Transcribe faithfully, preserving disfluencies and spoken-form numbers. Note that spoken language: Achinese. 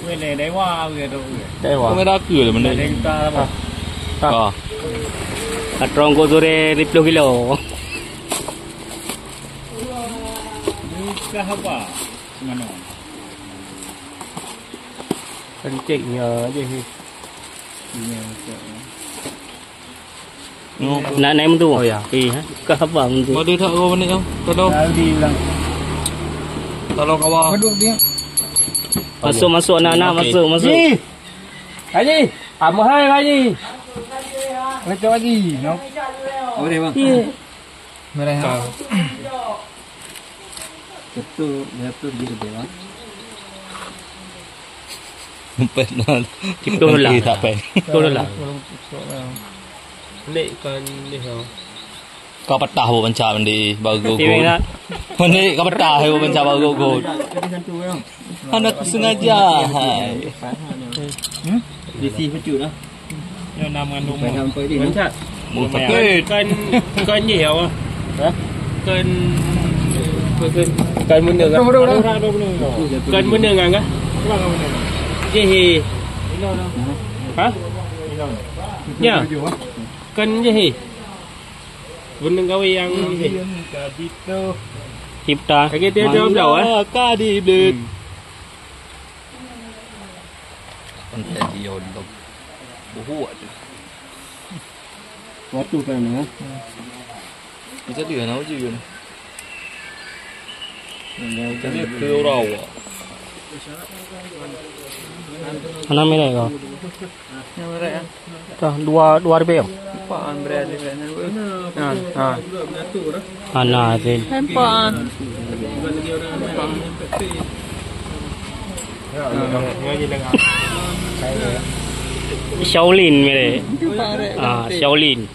Dewa, dewa. Kamera aku lah benda. Ada kita apa? Ah. Ka trôh keu sore lima puluh kilo. Nikah apa? Mana? Kencingnya aja sih. Iya, betul. Nak naik mentu? Oh, ya. Eh, ha? Kah apa mentu? Pada tak kau ni, ya? Tolong. Tolong kawan. Masuk, masuk, anak-anak, masuk, masuk. Ji! Haji! Amahai, Haji! Lecok Haji! No. Boleh, bang. Merah. Betul, betul gitu, bang. Empat nol. Cipto lah. Tak pen. Cipto lah. Lek kan ni, ha. Ka patah bu panca mandi baru gugut. Mandi ka patah bu panca baru gugut. Hana sengaja. Hai. Hmm? Isi pecut lah. Nyoe na mengandung. Kan, kan jih awak. Hah? Kan, kan, kan menang. Kan menang kan? Jih. Hah? Ya. Kan jih. Gunung gawe nyang jih. Cipta. Lagi dia jawab dah, eh? Ka di blöd. Konten dia dong. Buhuk tu. Waktu kan, ha? Kita dia nak uji kan. Jadi ke orang awak. Mana minat kau? Yang merah, ya? Dah dua, dua ribu. Empat an berat dia kat sana. Ha, ha. Ana Azin. Empat an. Shaolin mere. Ah, Shaolin.